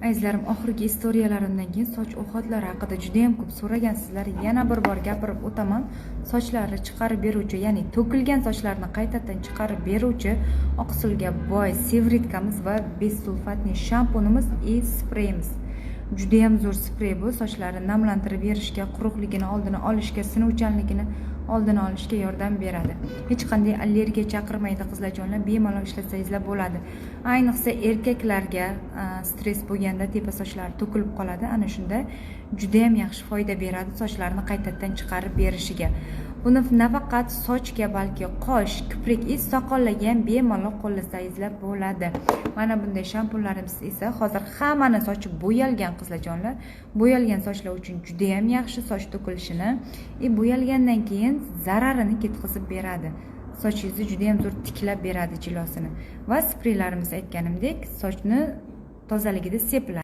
Azizlarim, oxirgi istoriyalarimdan keyin soch уход lari haqida juda ham ko'p so'ragansizlar. Yana bir bor gapirib o'taman. Sochlarni chiqarib beruvchi, ya'ni to'kilgan sochlarni qaytadan chiqarib beruvchi oqsilga boy сыворотка miz va бессульфатный shampunimiz и spreyimiz. Judayam zo'r sprey bu, sochlarni namlantirib berishga, quruqligini oldini olishga, sinuvchanligini oldini olishga yordam beradi. Hech qanday allergiya chaqirmaydi, qizlarjonlar, bemalol ishlatsangizlar bo'ladi. Ayniqsa erkaklarga stress bo'lganda tepa sochlari to'kilib qoladi. Ana shunda judayam yaxshi foyda beradi sochlarni qaytadan chiqarib berishiga. Buni nafaqat sochga, balki qosh, kiprik и soqollarga ham bemalol qo'llasangizlar bo'ladi. Mana bunday shampunlarimiz esa hozir hammani sochi bo'yalgan, qizlarjonlar. Bo'yalgan sochlar uchun judayam yaxshi, soch to'kilishini и bo'yalgandan keyin zararini ketkazib beradi. Sochingizni judayam zo'r tiklab beradi jilosini. Va spreylarimiz, aytganimdek, sochni tozaligida sepiladi.